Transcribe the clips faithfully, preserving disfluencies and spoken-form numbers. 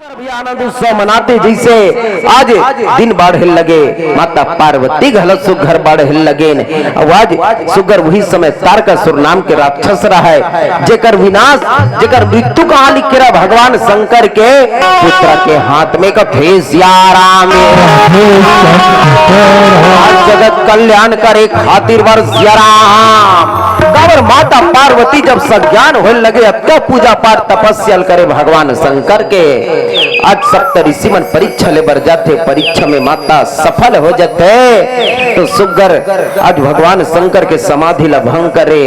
भी आनंद उत्सव मनाथे, जइसे आज दिन बाढ़े लगे, माता पार्वती घलो सुग्घर बाढ़े लगेन। अउ आज सुग्घर उही समय तारकासुर नाम के राक्षस रहय, जेकर विनाश, जेकर मृत्यु कहानी केरा भगवान शंकर के पुत्र के हाथ में। कथे सिया राम, आज जगत कल्याण करे खातिर बर सिया राम। काबर माता पार्वती जब सज्ञान होए लगे, अतका पूजा पाठ तपस्या करे भगवान शंकर के, आज सप्त ऋषि मन परीक्षा ले बर जाथे, परीक्षा में माता सफल हो जाथे, तो सुग्घर आज भगवान शंकर के समाधि ला भंग करे,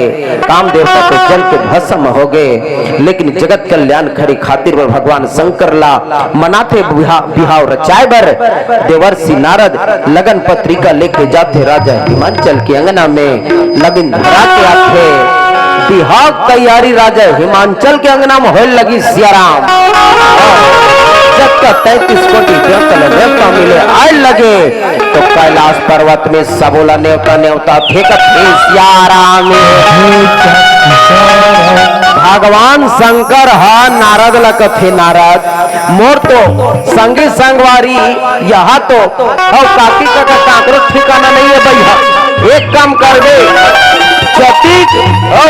काम देवता के जल के भस्म हो गए। लेकिन जगत कल्याण करे खातिर बर भगवान शंकर ला मनाथे बिहा-, बिहाव रचाए बर। देवर्षि नारद लगन पत्रिका लेके जाथे राजा हिमांचल के अंगना में, लगन धरा के आथे। बिहाव तैयारी राजा हिमांचल के अंगना में होए लगी सिया राम। जब तक तैंतीस कोटि देवता ले नेवता मिले आए लगे, तो कैलाश पर्वत में सबो ला नेवता, नेवता फेंकत हे सिया राम। भगवान शंकर ह नारद ला कथे, नारद, मोर तो संगी संगवारी यहाँ तो अउ काकी कका काकरो ठिकाना नहीं है भैया। एक काम करबे, जतिक अउ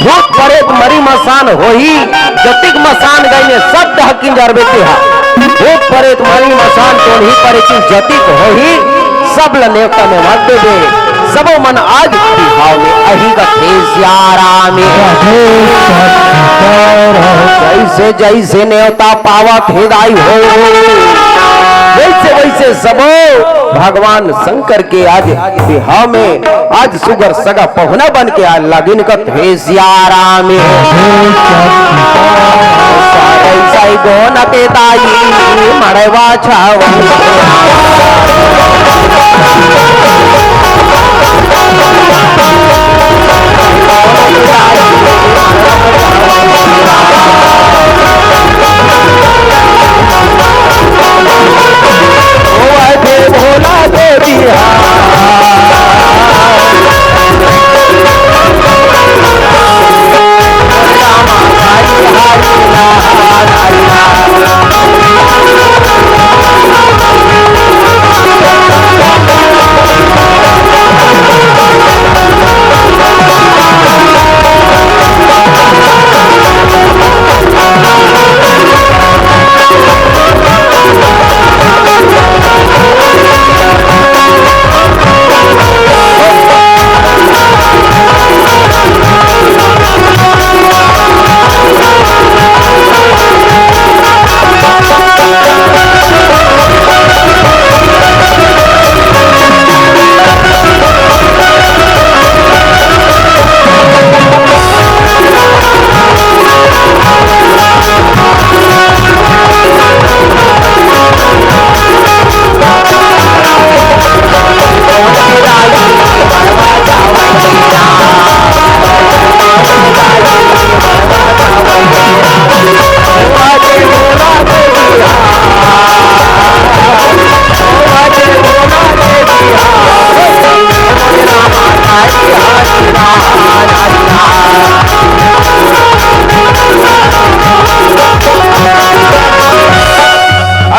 भूत प्रेत मरी मसान होही, जतिक मसान गइने सब डहा किंजरबे तेहा। भूत प्रेत मरी मसान टोनही परेची जतिक होही, सब ल नेवता में मत देबे। सबो मन आज बिहाव में अही कथे सिया राम। जैसे जैसे नेवता पावत हे दाई हो, वैसे वैसे सबो भगवान शंकर के आज बिहाव में आज सुग्घर सगा पहुना बन के आज लगिन कथे सिया राम। साई गोन के दाई मड़वा छावन। ओ आए थे भोला दे दिया।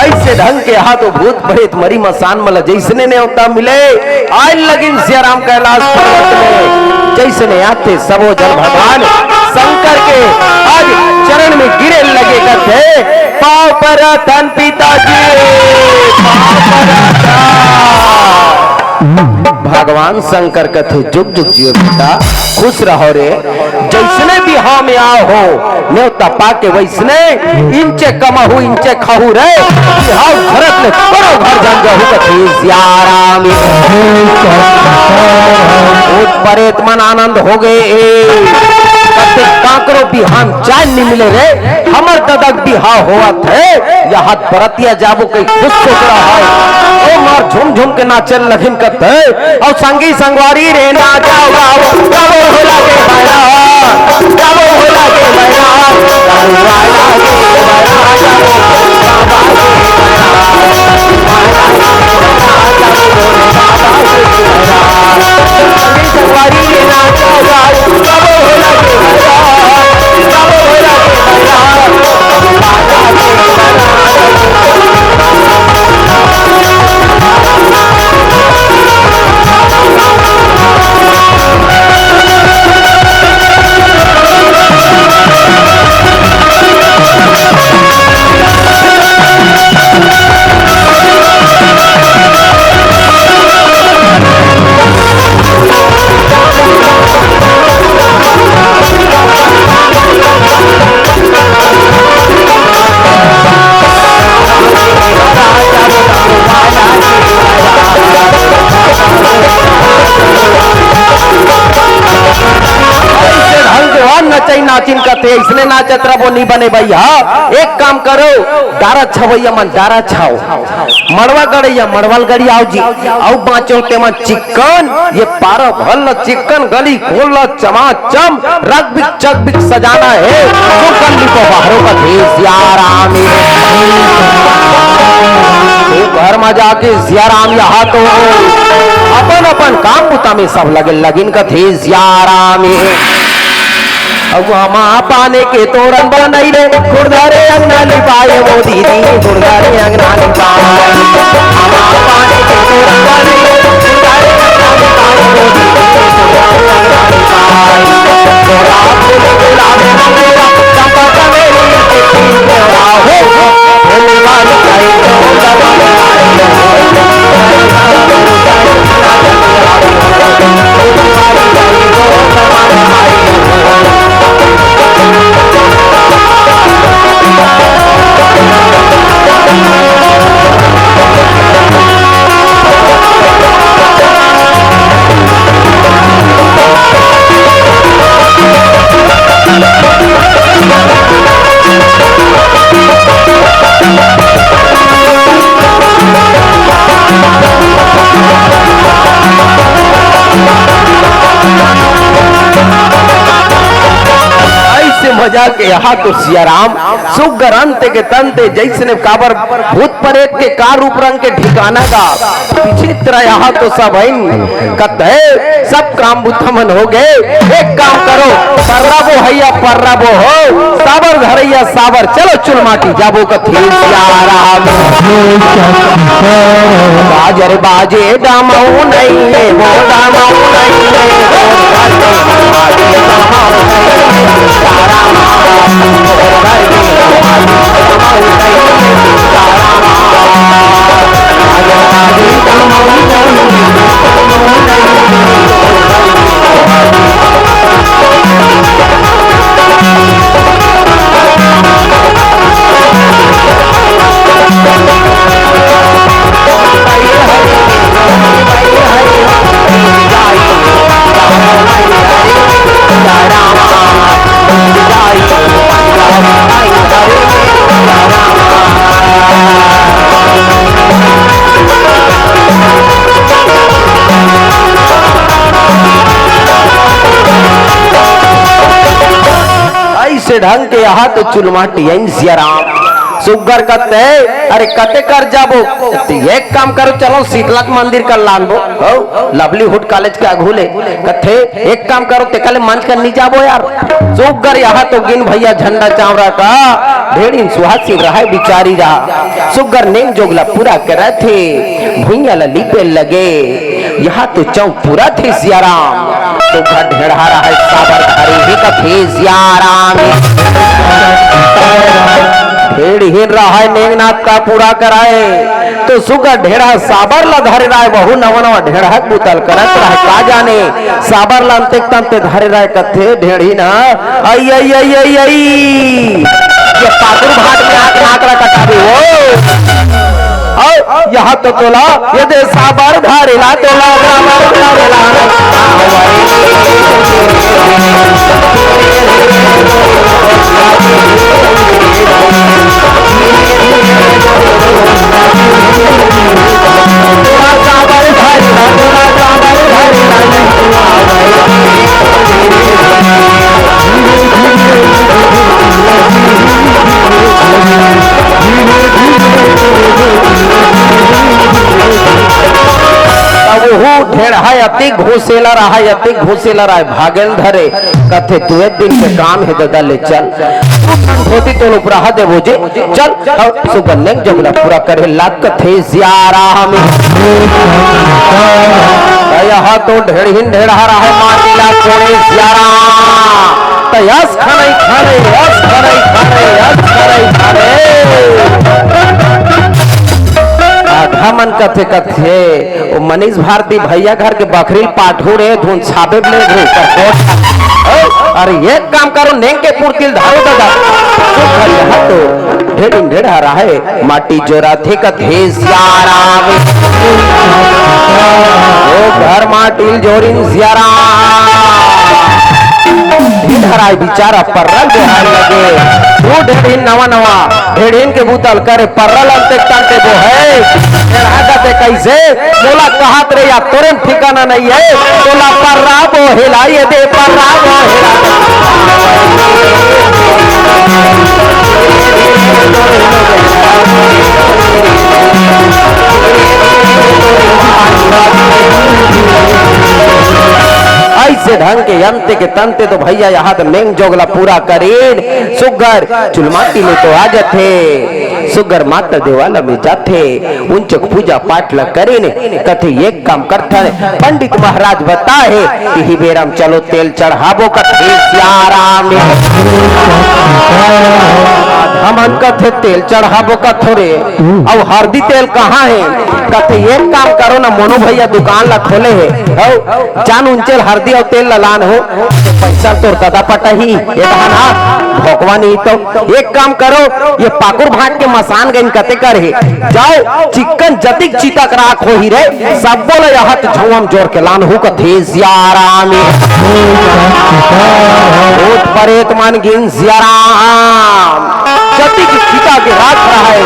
ऐसे ढंग के हाथों भूत प्रेत मरी मसान मन ल जइसने नेवता मिले, आए लगिन सिया राम कैलाश पर्वत में। जइसने आथे सबो जन भगवान शंकर के आज चरण में गिरे लगे कथे, पाँव परत हन पिताजी, पाँव परत हन। भगवान शंकर कथे, "जुग जुग जियो बेटा, खुश रहो रे।" जइसने बिहाव में आए हो, नेवता पाके वइसने इंचे कमाहू, इंचे खाहू रे। बिहाव घरत ले कोनो घर झन जाहू कथे सिया राम। भूत प्रेत मन आनंद हो गए। कथे, "काकरो बिहाव चान नि मिले रे, हमर ददा के बिहाव होवत हे।" यहाँ बरतिया जाबो कई खुश हो रहा है। ओ मार झूम झूम के नाचन लगिन कथे, अउ संगी संगवारी रे नाचा गाओ, गाओ हो लगे भैरा, गाओ हो लगे भैरा, गाओ लगे भैरा, गाओ बाबा के भैरा, गाओ बाबा के भैरा, गाओ बाबा के भैरा। संगी संगवारी रे नाचा गाओ, गाओ हो लगे भैरा, गाओ हो लगे भैरा, गाओ बाबा के भैरा। नाचिन कथे, इसने नाचत रबो, नी बने भैया। एक काम करो, डारा छवैया मन डारा छाओ, मड़वा गड़ैया मड़वा ल गड़ियाओ जी, अउ बाँचो तेमन चिक्कन, ये पारा भर ल चिक्कन, गली खोल ल चमाचम, रग बिक चक बिक सजाना हे, तो कर ली तो बाहरों का देश यार आमी। तो घर में जाके सिया राम यहाँ तो अपन अपन काम बुता में सब लगे लगिन कथे सिया राम। अब हमा पाने के तोरण बनई रे, खुर्दारे अंगना लिपाए वो दीदी, खुर्दारे अंगना लिपाए। हमा पाने के तोरण बनई रे, खुर्दारे अंगना लिपाए वो दीदी, खुर्दारे अंगना लिपाए। थोड़ा फूल गुलाब मंगेरा, चंपा चमेली के फूल तोड़ा हो। ऐसे मजा के यहाँ तो सिया राम सुग्घर अंते के तंते जैसने काबर भूत परेत के का रूप रंग के ठिकाना का विचित्र यहाँ तो सब है कत है। सब काम बुता मन हो गए। एक काम करो, पर्रा बो हैया पर्रा बो हो, साबर धरैया साबर, चलो चुलमाटी जाबो कथे सिया राम। बाजर बाजे दामऊ नहीं है, वो दामऊ नहीं है, वो दामऊ नहीं है, वो दामऊ नहीं है, तारा माँ। ऐसे ढंग के यहाँ तो चुलमाटी है सिया राम। सुग्घर कथे, अरे कते कर जाबो? तो एक काम करो, चलो शीतला के मंदिर कर लानबो, हो, livelihood college के आगू ले। कथे, एक काम करो, तेकले मंच कर नहीं जाबो यार। सुग्घर यहाँ तो गिन भैया झंडा चावरा का, ढेड़िन सुहासिन रहा बिचारी रहा। सुग्घर नेंग जोगला पूरा करथे, भुइया ला लीपे लगे। यहाँ तो चौक पूरा थे सिया राम। तो घर ढेढ़ा रहा है साबर धारी ही का थे सिया राम। ढेढ़ ही रहा है नेंगनाथ का पूरा कराए। तो सुग्घर ढेढ़ा साबर ला धरे रहा है, वहू नवा नवा ढेढ़ा बुतल करत रहा है। का जाने साबर ला अंते तंते धरे रहा है कथे ढेढ़ी ना। आई, आई, आई, आई, आई। ये पागुर भाट में आके नाक रहा कटा भी हो। आओ, यहाँ तो तोला, ये दे साबर धारेला तोला, साबर धारेला। अब वो ढेढ़ा अति घुसेला रहा, अति घुसेला रहा, भागेल धरे। कथे, "तू एक दिन के काम है दादा, ले चल। धोती तोल उपराहा देबो जे, चल।" और सुगन्ने जबला पूरा करे लाग कथे सिया राम। यहाँ तो ढेढ़िन ढेढ़ा रहा है, माटी ला कोड़े सिया राम। तो यस खनई खने, यस खनई खने, यस खनई खने। आधा मन कथे कथे, ओ मनीष भारती भैया घर के बखरी ल पाठू रे, धुन छाबे ले धुन कर कोट। ओ, अरे एक काम करो, नेंग के पुरतिल धारो दादा। तो घर यहाँ तो ढेढ़िन ढेढ़ा रहा है, माटी जोरा थे कथे सिया राम। ओ घर माटी ल जोरिन सिया राम। धराय बिचारा पर्रा ल बोहाय लगे। वो ढेड़हीन नवा नवा, ढेड़हीन के बूता ल करे, पर्रा ल अंते तंते बोहे। ढेड़हा कथे कइसे, मोला कहत रे या तोरे म ठिकाना नइ हे, तोला पर्रा बोहे ला ये दे, पर्रा बोहे ला। अइसे ढंग के अंते के तंते तो भइया यहाँ तो नेंग जोग ला पूरा करेन। सुग्घर चुलमाटी में तो आ जाथे, सुग्घर माता देवाला में जाथे, उंचक पूजा पाठ ला करेन। कथे एक काम करथन, पंडित महाराज बताए हे कि इही बेरा म चलो तेल चढ़ाबो, कथे सियाराम। हमन कथे तेल चढ़ाबो कथो रे, अउ हरदी तेल कहाँ हे? कथे एक काम करो ना, मोनू भइया दुकान ला खोले हे, हव, जान उंचे ल हरदी अउ तेल ला लान हो, पइसा तोर ददा पटाही, ये कहा ना, भोकवा नहीं तो। एक काम करो, ये पाकुर भाट के मसान गइन कते कर हे, जाओ, चिक्कन जतिक चिता के राख होही रे, सब्बो ला यहत झउवा म जोर के लान हो, कथे सियाराम। भूत परेत मन गिन सियाराम। जतिक चिता के राख रहय,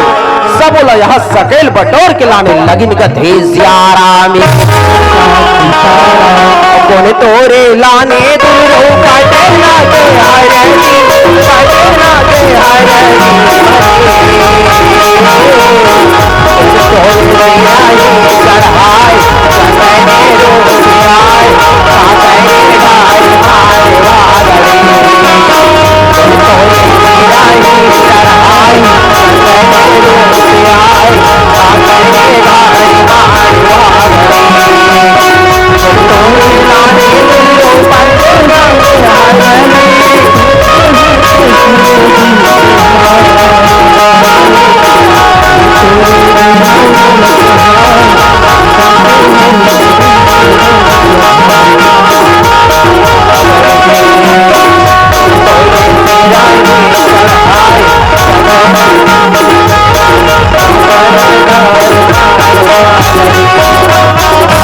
सबो ला यहत सकेल बटोर के लाने लगिन, कथे सियाराम। कोन तोरे लाने दूरो काटे लागे हरे, काटे लागे हरे। तोरे आई चढ़ाई, चढ़ाई, चढ़ाई, चढ़ाई।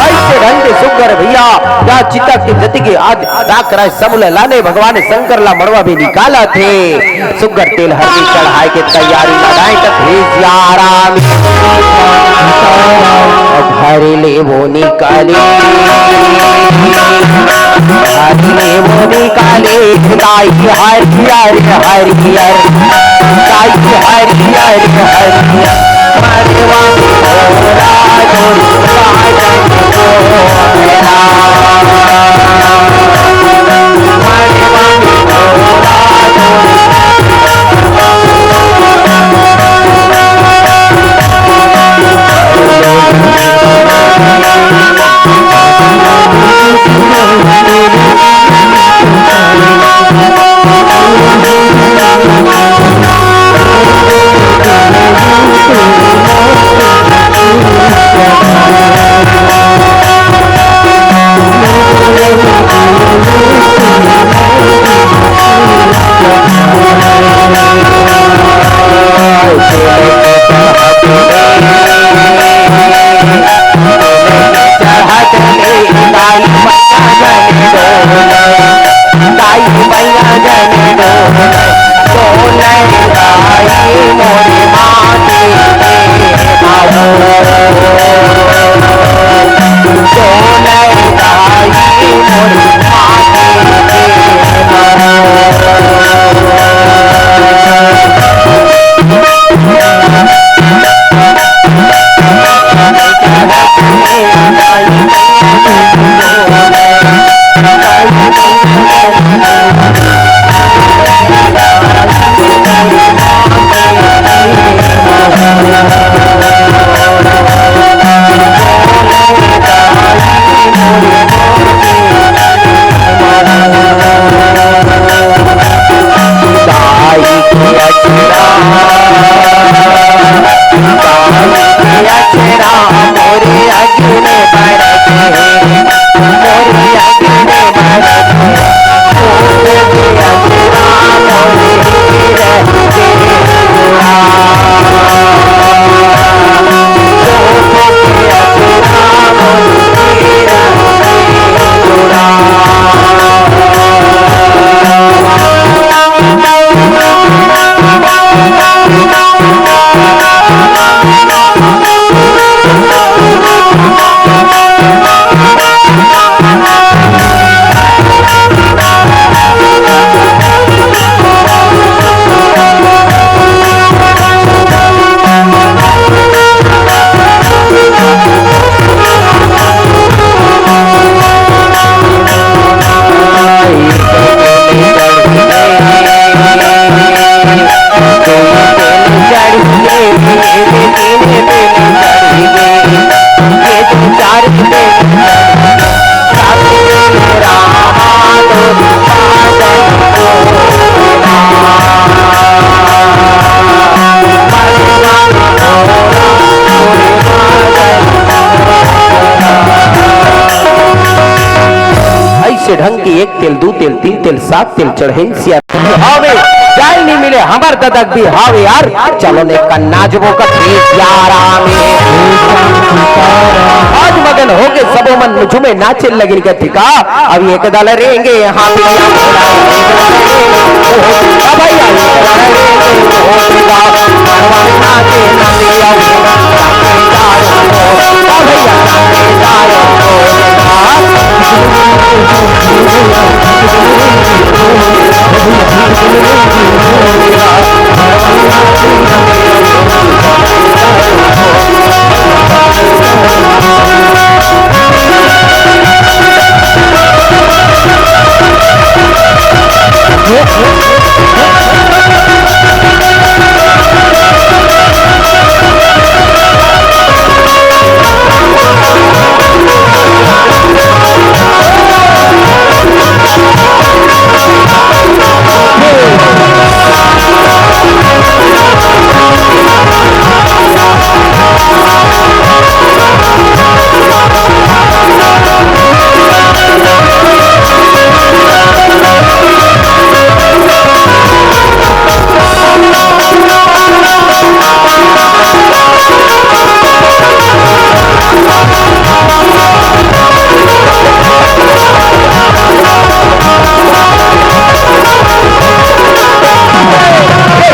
अइसे ढंग के सुग्घर भइया, या चिता के जतिक आज राख रहय, सब ला लाने भगवान शंकर ला मड़वा में निकालथे। सुग्घर तेल हरदी चढ़ाय के तैयारी लगाय, कथे सियाराम। अब हरी ले वो निकाले, हरी ले वो निकाले, दाई हरियर हरियर, दाई हरियर हरियर। ढंग के एक तेल, दू तेल, तीन तेल, सात तेल चढ़े सिया। हवे, जाय नहीं मिले हमर ददक भी हवे यार। चलो ने कन्ना जबो का तेज यारा में। आज मगन होके सबो मन झूमे नाचे लगिन के ठिका। अब एक दल रेंगे हाथ में। अब भैया एक दल रेंगे, नाचे नाचे।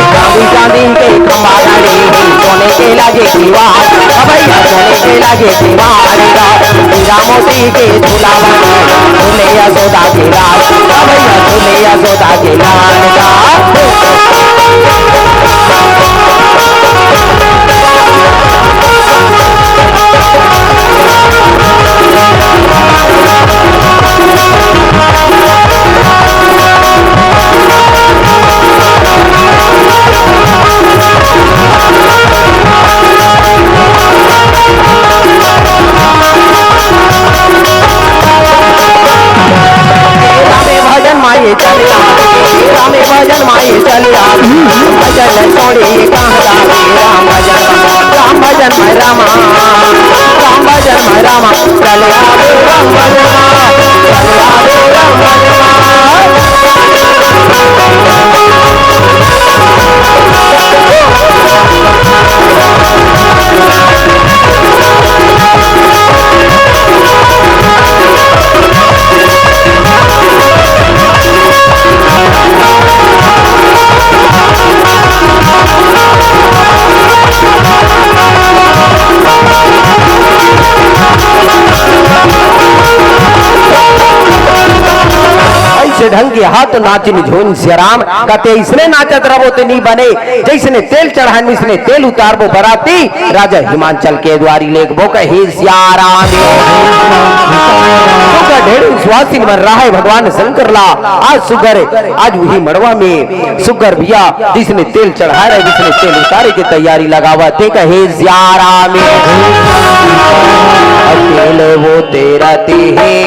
चांदी चांदी के खंभा गाड़ी, सोने के लागे दीवार, भैया सोने के लागे दीवार का, हीरा मोती के झूला बना, झूले यशोदा के लाल, भैया झूले यशोदा के लाल का। रामे भजन माये चल आ, रामे भजन माये चल आ, भजन छोड़े कहाँ जावे, राम भजन, राम भजन माय रामा, राम भजन माय रामा, चल आ, राम भजन, चल आ, राम भजन। ऐसे ढंग के हाथ नाचिन झुन सियाराम, कते इसने नाचत रहो ते नी बने, जैसने तेल चढ़ान इसने तेल उतारबो बराती, राजा हिमांचल के द्वारी लेखबो कहे सियाराम। सुग्घर ढेड़ू सुवासिन मन रहे भगवान शंकर ला, आज सुग्घर, आज वही मड़वा में सुग्घर भैया जिसने तेल चढ़ा रहे, जिसने तेल उतारे की तैयारी लगावा, ते कहे सियाराम। तेल वो तेरा ते है।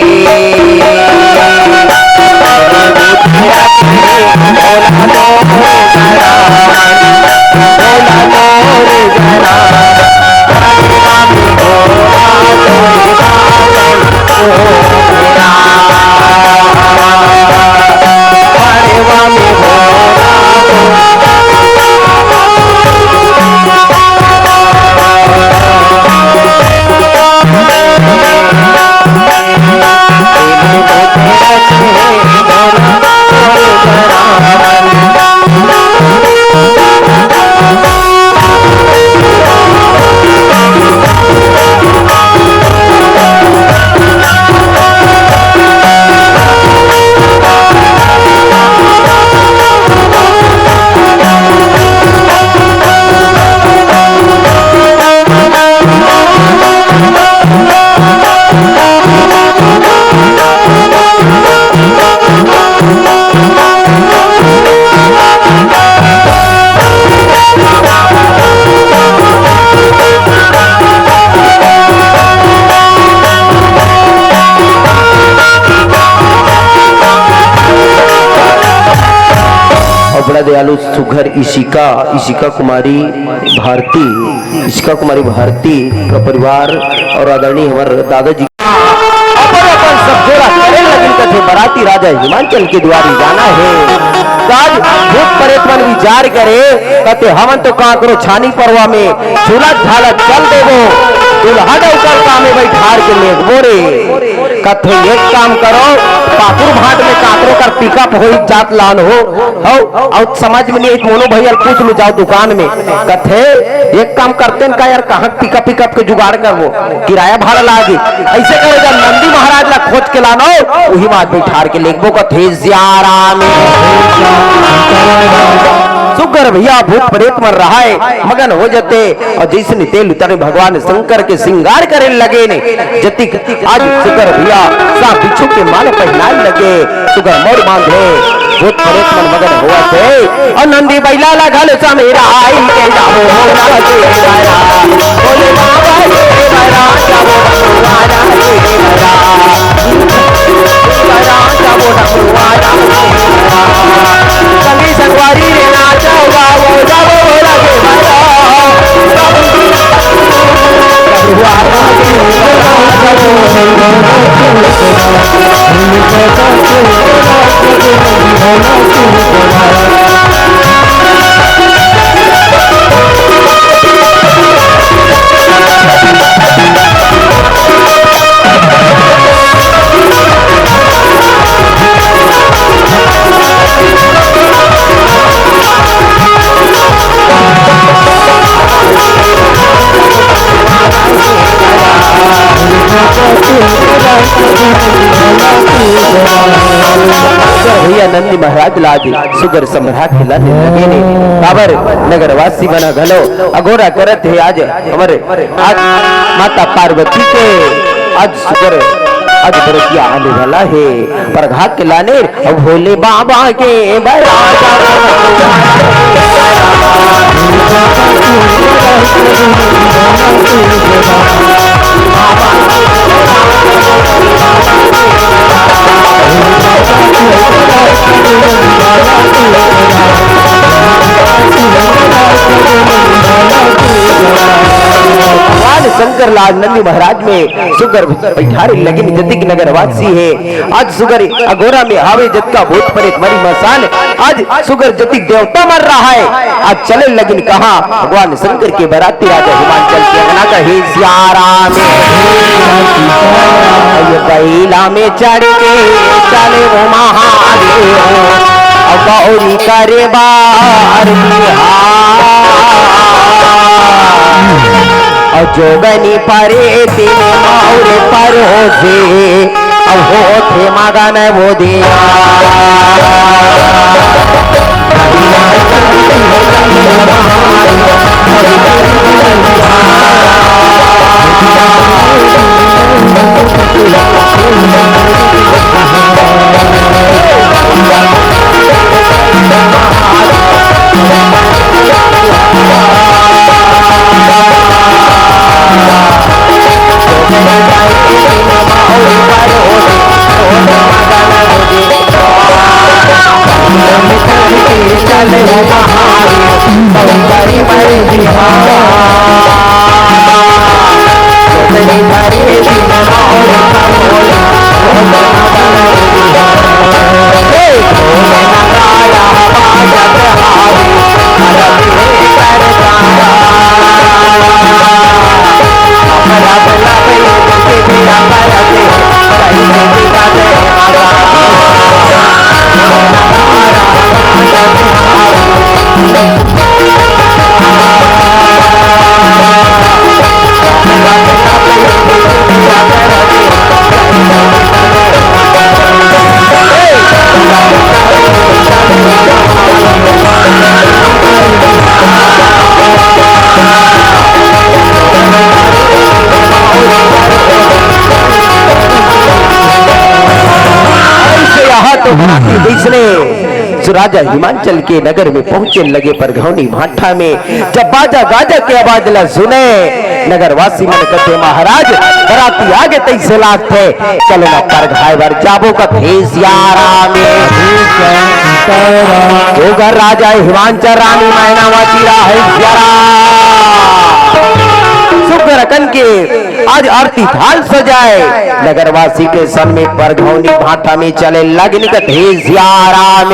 और बड़ा दयालु सुघर इशिका, इशिका कुमारी भारती, इशिका कुमारी भारती का परिवार और आदरणीय हमारे दादाजी अपन अपन सब जोड़ा करे लगिन का बराती राजा हिमांचल के दुवारी जाना हे। त आज भूत प्रेत मन विचार करे, कथे, "हमन तो काकरो छानी परवा में झूलत झालत चल देबो, दूल्हा डउका ल कामे बइठार के लेगबो रे।" कथे, "एक काम करो, पाकुर भाट में काकरो कर पिकअप होई जात लान हो, हौ, अउ समझ में नइ आइस, मोनो भइया ल पूछ लू, जाव दुकान में।" कथे, "एक काम करतेन का यार, कहाँ पिकअप, पिकअप के जुगाड़ करबो, किराया भाड़ा लागी। अइसे करो, जा नंदी महाराज ला खोज के लानो, उही मात बइठार के लेगबो," कथे सियाराम। सुग्घर भइया भूत प्रेत मन रहय, मगन हो जथे, अउ जइसने तेल उतरे भगवान शंकर के सिंगार करे लगे ने, जतिक आज सुग्घर भइया साँप बिच्छू के माला पहिनाय लगे, सुग्घर मउर बांधे, भूत प्रेत मन मगन होवत हे। अउ नंदी बइला ला घलो समेरा आई के जाबो भोला के बरा, भोले बाबा के बरा, जाबो भोला के बरा। संगी संगवारी रे नाचो गाओ, जाबो लगे बजाओ। भइया नंदी महाराज ला आज सुग्घर सम्राट के लाने लगे ने, काबर नगरवासी मन घलो अगोरा करत हे। आज हमर आज माता पार्वती के आज सुग्घर आज बरतिया आने वाला हे, परघा के लाने अउ भोले बाबा के बरा। भगवान शंकर ला नंदी महाराज में सुग्घर बइठारे लगिन, जतिक नगरवासी हे। आज सुग्घर अगोरा में हावे जतका भूत प्रेत मरी मसान, आज सुग्घर जतिक देवता मन रहय, आज चले लगिन कहाँ? भगवान शंकर के बराती राजा हिमांचल के अंगना, कहे सियाराम। ये बइला में चढ़ के चले वो महादेव, अउ गौरी करे बार बिहार। अउ जोगनी परे दिन मउर परोसे, अउ होथे मगन वो दिया। अइसे यहाँ तो बात ही इसने जो राजा हिमांचल के नगर में पहुंचे लगे परघौनी भाटा में, जब बाजा गाजा के आवाज ला सुने, नगरवासी मन कथे, "महाराज, बराती आगे तइसे लागथे, चलो ना परघाय बर जाबो," कथे सियाराम। वो घर राजा हिमांचल रानी मैनावती रहय सियाराम। सुग्घर अकन के आज आरती थाल सजाए, नगरवासी के सन्मुख परघौनी भाटा में चले लगिन कथे सियाराम।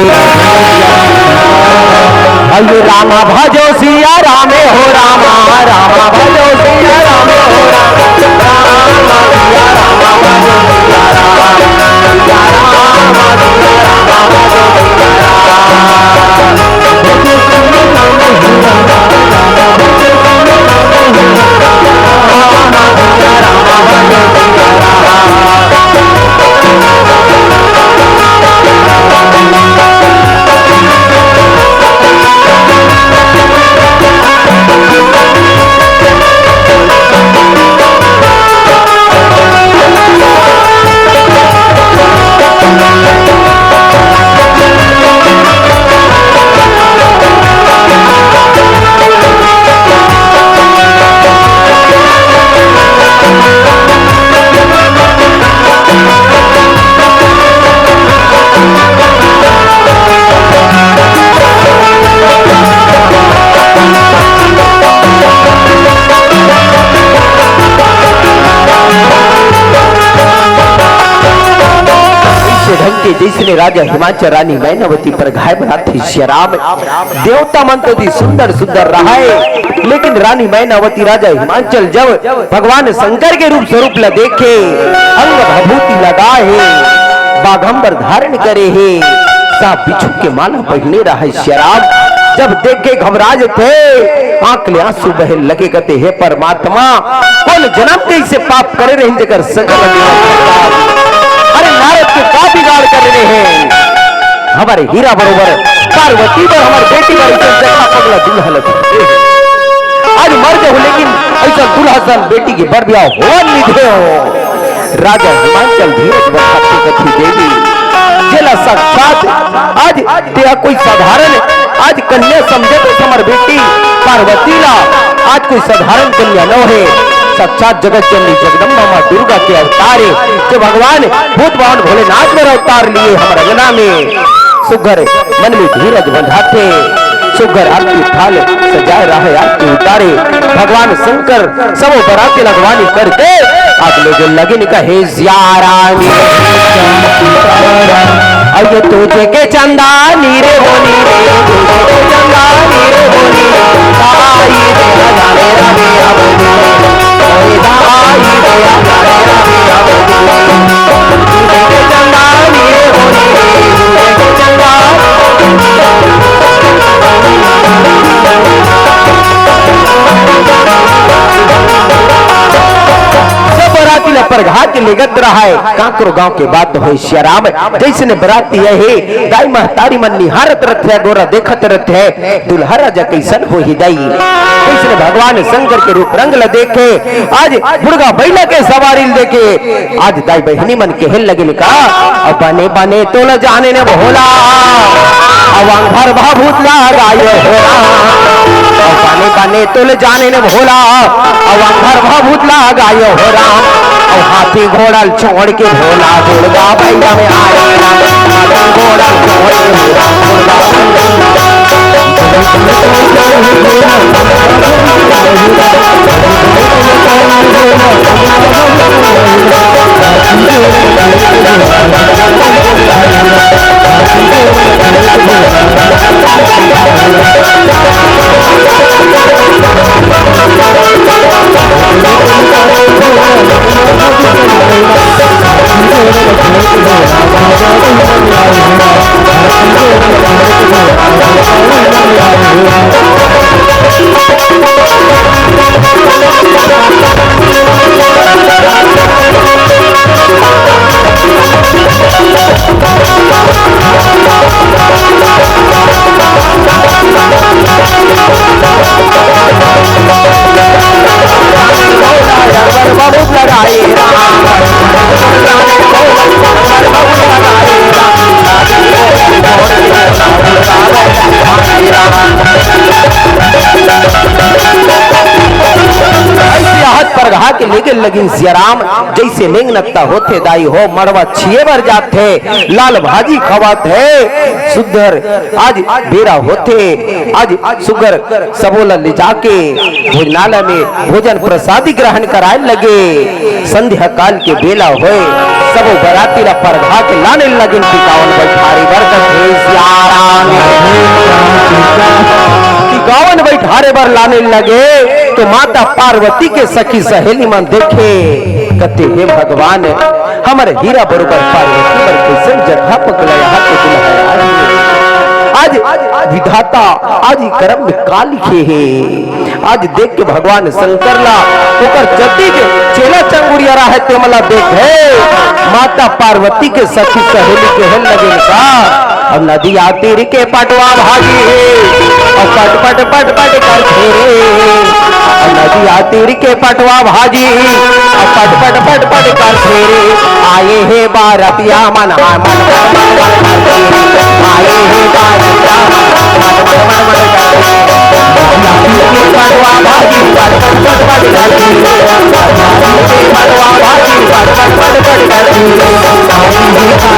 अयो रामा भजो सियाराम हो रामा, रामा भजो सियाराम हो रामा, रामा सियाराम भजो सियाराम, सियाराम सियाराम भजो सियाराम। अइसे ढंग के जइसने राजा हिमांचल रानी मैनावती परघाय बरात हे सियाराम। देवता मन तो अति सुंदर सुंदर रहय, लेकिन रानी मैनावती राजा हिमांचल जब भगवान शंकर के रूप स्वरूप ला देखे, अंग भभूति लगा हे, बाघंबर धारण करे हे, साप बिच्छू के माला पहिने रहय सियाराम। जब देखे घबरा जथे, आंख ले आंसू बहे लगे, कथे, "हे परमात्मा, कोन जनम के अइसे पाप करे रहेन जेकर सजा ल देवत हे?" अरे नारद के का बिगाड़ करे रहे हैं? हमर हीरा बरोबर पार्वती बर, हमर बेटी बर अइसन जगह पगला दूल्हा लगे। आज मर जाहूं लेकिन अइसन दूल्हा सन बेटी के बर बियाह होवन नइ देवं। राजा हिमांचल धीरज बरसात के कथे देवी, जेला साक्षात आज तेहा कोई साधारण आज कन्या समझे तो हमर बेटी पार्वती ला आज कोई साधारण कन्या नोहे, साक्षात जगत जननी जगदम्बा माँ दुर्गा के अवतार हे, जो भगवान भूत वाहन भोलेनाथ बर अवतार लिए हमर अंगना में। सुग्घर मन में धीरज बंधाथे, सुग्घर आरती थाल सजाए रहय आरती उतारे। भगवान शंकर सबो बराती ल अगवानी करथे, आगले जो लगिन कहे सियाराम। अयो तुझे के चंदा नीरे होनी रे, तुझे के चंदा नीरे होनी, ताई दे हजारे रवे अब, ओए ताई दे हजारे रवे अब। सब बराती ला परघा के लेगत रहय। कांकरो गांव के बात होय सियाराम, जइसने बराती आए हे, दाई महतारी मन निहारत रथे, गोरा देखत रथे। दुल्हा राजा कइसन होही दाई? कइसने भगवान शंकर के रूप रंग ल देखे, आज बुढ़गा बइला के सवारी ल देखे, आज दाई बहिनी मन कहे लगिन का, "अब बने बने तोला जाने न भोला, अब अंग भर भभूत लगायो हो राम, अब बने बने तोला जाने न भोला, अब अंग भर भभूत लगायो हो राम।" अउ हाथी घोड़ा ल छोड़ के भोला दुर्गा भैया में आए। हाथी घोड़ा ल छोड़ के भोला दुर्गा भैया में आए। हा के लेगे लगिन सियाराम, जइसे नेंग नत्ता होथे दाई हो, मड़वा छिए बर जाथे, लाल भाजी खवाथे, सुग्घर आज बेरा होथे, आज सुग्घर सबो ला ले जाके भोजनालय में भोजन प्रसादी ग्रहण कराए लगे। संध्या काल के बेला होय, सबो बराती ला परघा के लाने लगिन टिकावन बइठारे बर कथे सियाराम। टिकावन बइठारे बर लाने लगे तो माता पार्वती के सखी सहेली मन देखे, कथे, "हे भगवान, हमर हीरा बरोबर पार्वती बर कइसन जगह पकला, यहाँ के दुल्हा आज, आज विधाता आज ही करम में का लिखे हे?" आज देख के भगवान शंकर ला ओकर जति के चेला चंगुरिया रहे ते मला देखे, माता पार्वती के सखी सहेली कहे लगिन का, "अब नदिया तीर के पटवा भाजी हे, अब पट पट पट पट करथे रे। अब नदिया तीर के पटवा भाजी, अब पट पट पट पट करथे रे। आए हे बारतिया मन, हा मन मन मन मन करथे रे। आए हे बारतिया मन, मन मन मन मन करथे रे।" पटवा भाजी पट पट पट पट करथे रे। पटवा भाजी पट पट पट पट करथे रे।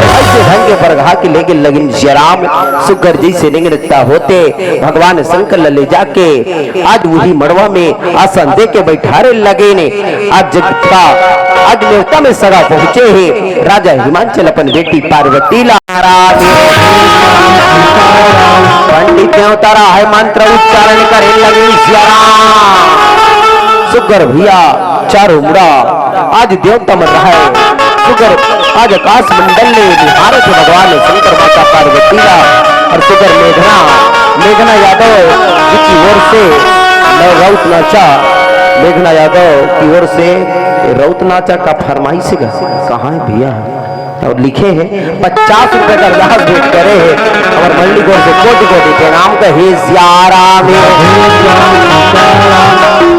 अइसे ढंग के परघा के लेगे लगिन सियाराम, सुग्घर जइसे नेंग नत्ता होथे, भगवान शंकर ल ले जाके आज उही मड़वा में आसन दे के बइठारे लगे ने। आज जब का, आज नेवता में सगा पहुँचे हे, राजा हिमांचल अपन बेटी पार्वती ला। पंडित देवता रहा है, मंत्र उच्चारण करे लगे सियाराम। सुग्घर भैया चारों मुड़ा आज देवता मन रहे। सुग्घर आज आकाश मंडल ले निहारत हे भगवान शंकर माता पार्वती ला। अउ सुग्घर मेघना, मेघना यादव जी की ओर से न-, रउत नाचा, मेघना यादव की ओर से रउत नाचा का फरमाइश हे। कहाँ हे भैया? अउ लिखे हे, पचास रुपए का ग्लास भेंट करे हे। हमर मंडली गोर से कोटि कोटि प्रणाम कहे सियाराम।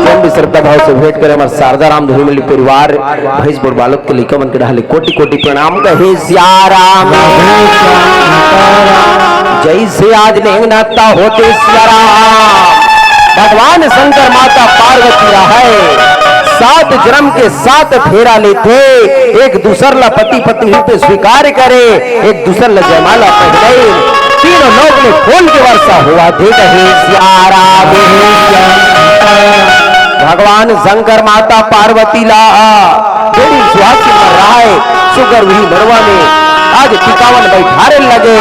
जब भी श्रद्धा भाव से भेंट करे हमर शारदा राम धुरी मंडली परिवार, भैंस बोर बालक के लइका मन के डहले कोटि कोटि प्रणाम कहे सियाराम। जइसे आज नेंग नत्ता होथे सियाराम। भगवान शंकर माता पार्वती रहे, सात जन्म के सात फेरा लेथे, एक दूसर ला पति पत्नी रूप में स्वीकार करे, एक दूसर ला जयमाला पहनाए, तीनों लोक में फूल के वर्षा होवत हे कहे सियाराम। भगवान शंकर माता पार्वती ला बेटी सुहासिन मन रहे, सुग्घर उही मड़वा में आज टिकावन बइठारे लगे।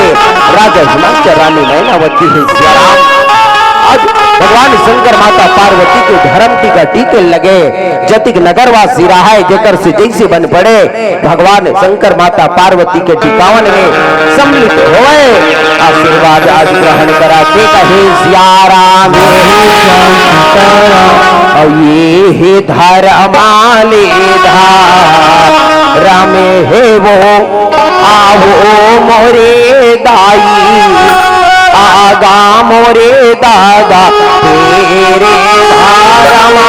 राजा हिमांचल रानी मैनावती हे सियाराम। आज भगवान शंकर माता पार्वती के धरम टीका टीके लगे। जतिक नगरवासी रहे, जेकर से जइसे बन पड़े, भगवान शंकर माता पार्वती के टिकावन में सम्मिलित होए, आशीर्वाद आज ग्रहण करा के कहे सियाराम। अउ ये हे धरम ले धरम हे वो, आवो मोरे दाई, आगा मोरे दादा, तेरे धरम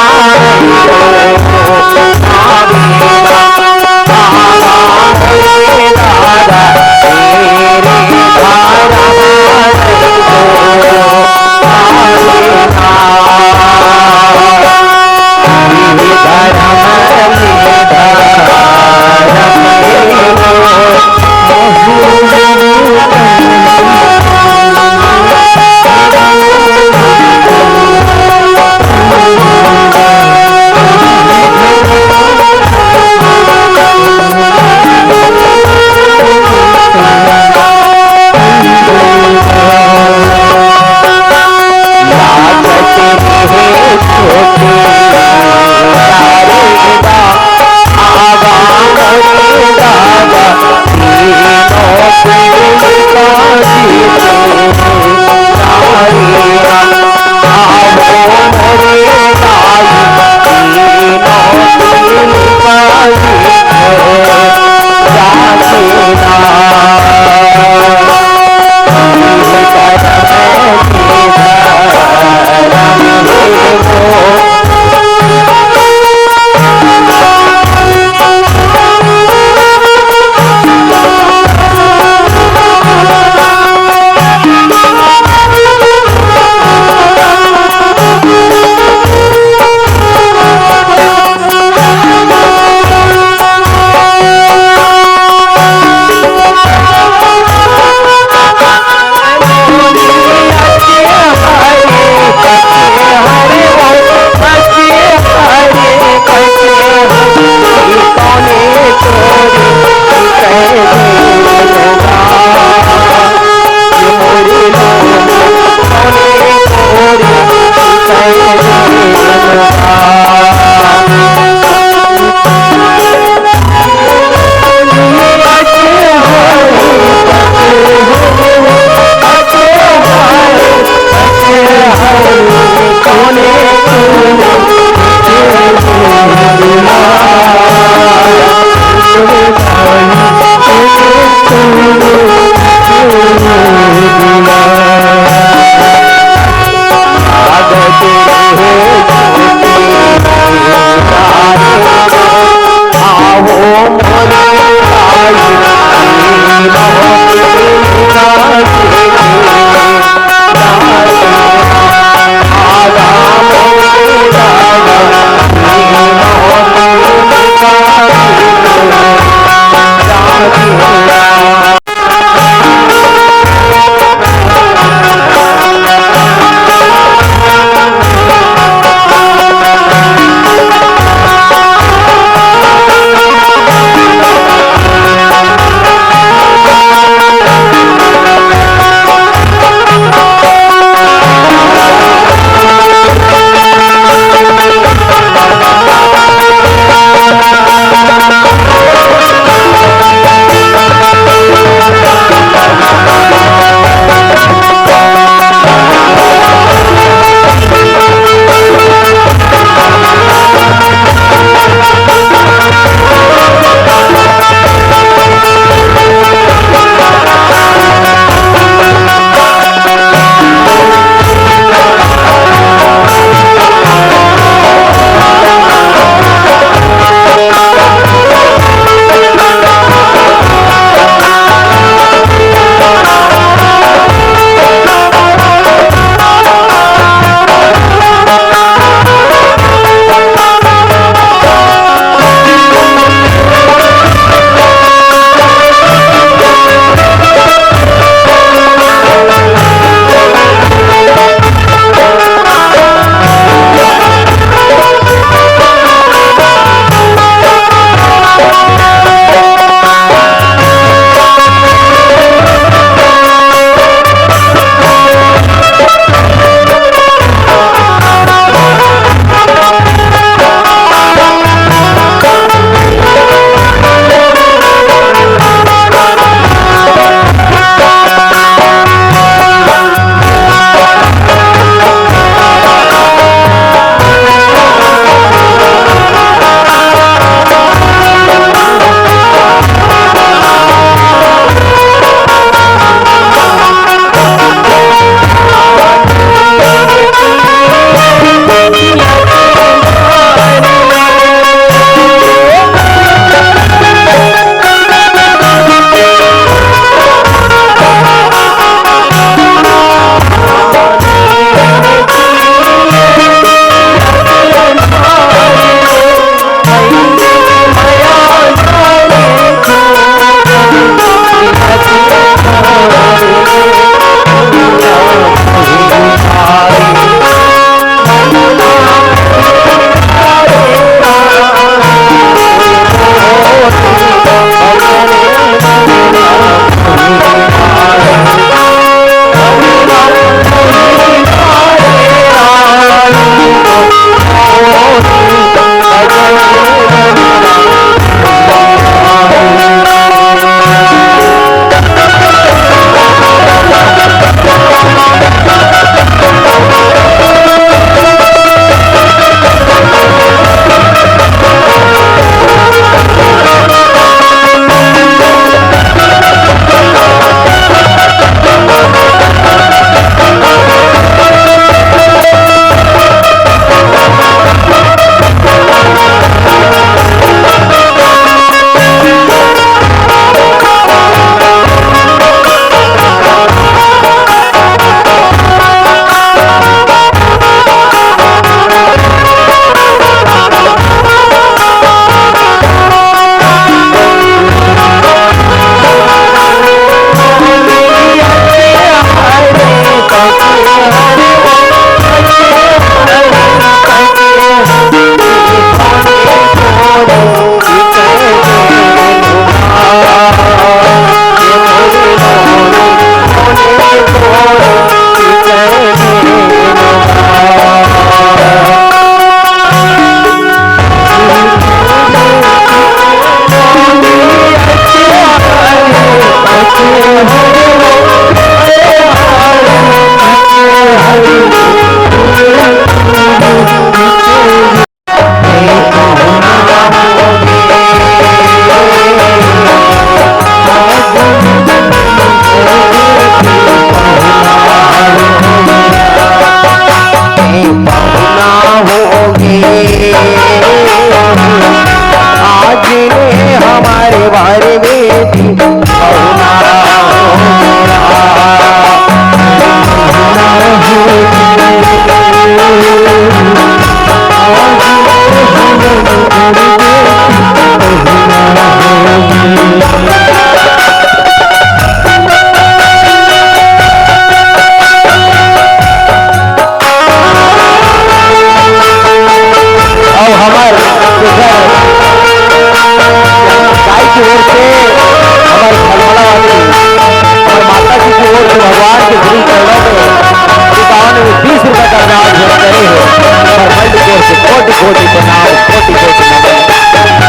कोटि प्रणाम, कोटि कोटि नमन।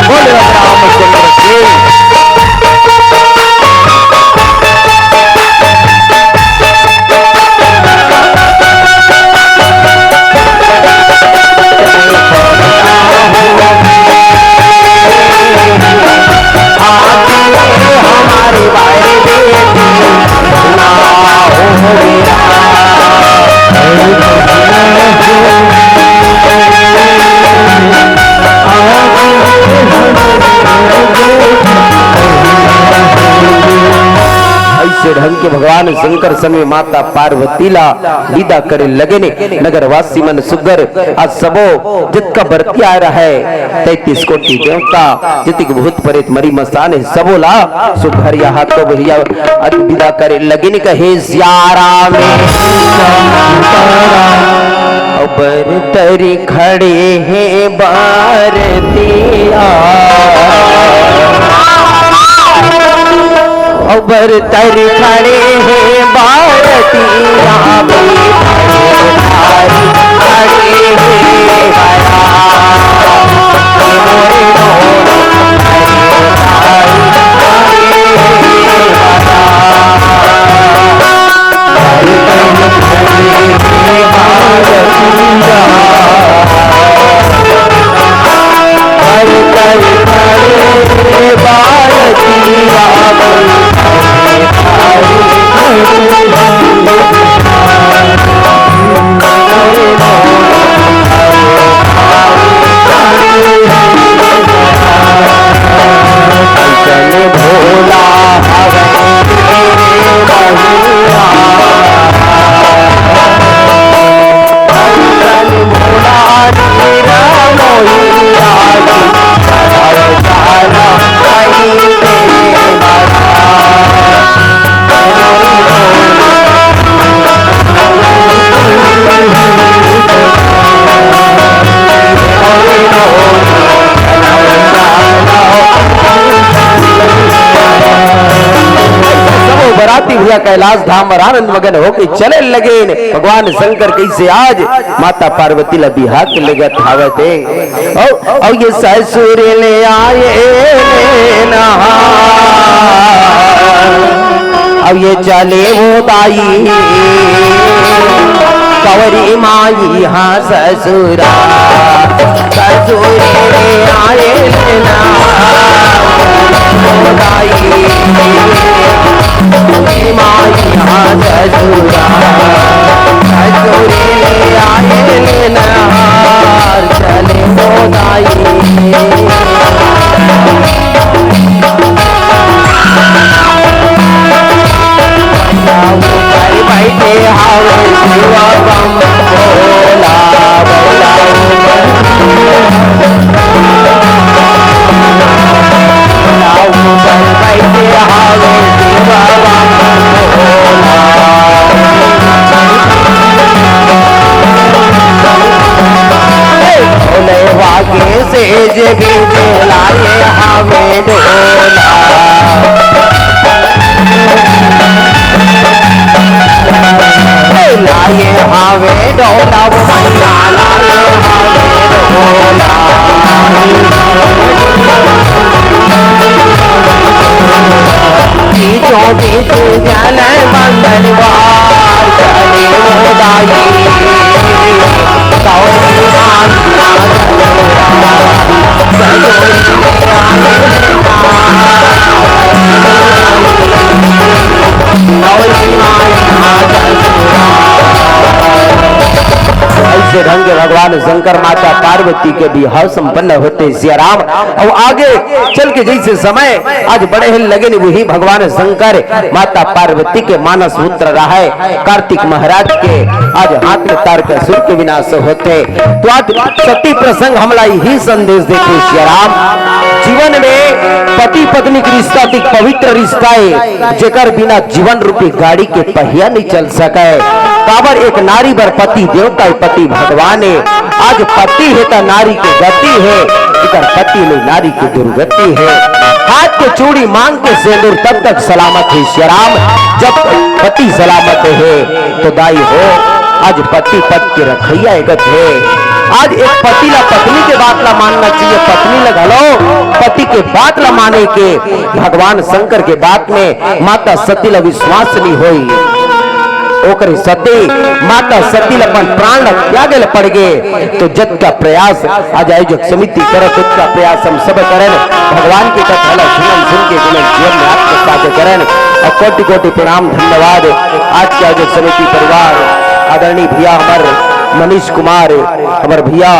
बोले राम चंद्र की। अइसे ढंग के भगवान शंकर संग में माता पार्वती ला विदा करे लगे ने। नगरवासी मन सुग्घर, आज सबो जतका बरतिया रहय, तैंतीस कोटि देवता, जतिक भूत प्रेत मरी मसान हे, सबो ला सुग्घर यहाँ तो भैया अद विदा करे लगे ने। कहे सिया राम, अउ बरतरी खड़े हे बरतिया, अउ बरतरी खड़े हे बरतिया, खड़े हे बरतिया। सबो बराती भैया कैलाश धाम म आनंद मगन होके चले लगे ने। भगवान शंकर कइसे आज माता पार्वती ला बिहा के लेगत हावय दे। अउ, अउ ये ससुर ले आए ले नहा, अउ ये चले वो दाई, कंवरी माई हाँ ससुरा, ससुर ले आए ले नहा, वो दाई, कंवरी माई हाँ ससुरा, ससुर ले आए ले नहा। चले मोदाई। ऊपर बैठे हावे शिव बम भोला, भोला ऊपर। ऊपर बैठे हावे शिव बम भोला। भोले वागे से जे बीजे लाए हावे डोला। लाए हावे डोला, वो मैया लाए हावे डोला। बीचों बीच जल मंगलवार चले मोदाई। गौरी माँ अइसे ढंग के भगवान शंकर माता पार्वती के बिहाव संपन्न होथे सिया राम। अउ आगे चल के जइसे समय आज बढ़े हे लगे ने, वही भगवान शंकर माता पार्वती के मानस पुत्र रहय। कार्तिक महाराज के आज हाथ में तारकासुर के विनाश होथे। तो आज सती प्रसंग हमला यही संदेश देथे सिया राम। जीवन में पति पत्नी के रिश्ता अति पवित्र रिश्ता हे, जेकर बिना जीवन रूपी गाड़ी के पहिया नहीं चल सकय। काबर एक नारी बर पति देवता हे, पति भगवान हे। आज पति हे त नारी के गति हे, जेकर पति नहीं नारी के दुर्गति हे। हाथ के चूड़ी मांग के सेंदूर तब तक सलामत हे सिया राम, जब पति सलामत हे तो दाई हो। आज पति पद के रखइया एकत हे। आज एक पति ला पत्नी के बात ला मानना चाहिए, पत्नी ला घलो पति के बात ला माने के, भगवान शंकर के बात में माता सती ला विश्वास नहीं होई। ओकरे सती माता सती ला अपन प्राण ला त्यागे ला पड़ गे। तो जतका प्रयास आज आयोजक समिति करत, ओतका प्रयास हम सब करन। भगवान के कथा ला सुनन, सुन के गुणन जीवन में आत्मसात करन। और कोटि कोटि प्रणाम, धन्यवाद। आज के आयोजक समिति परिवार, आदरणीय भैया हमर मनीष कुमार, हमर भैया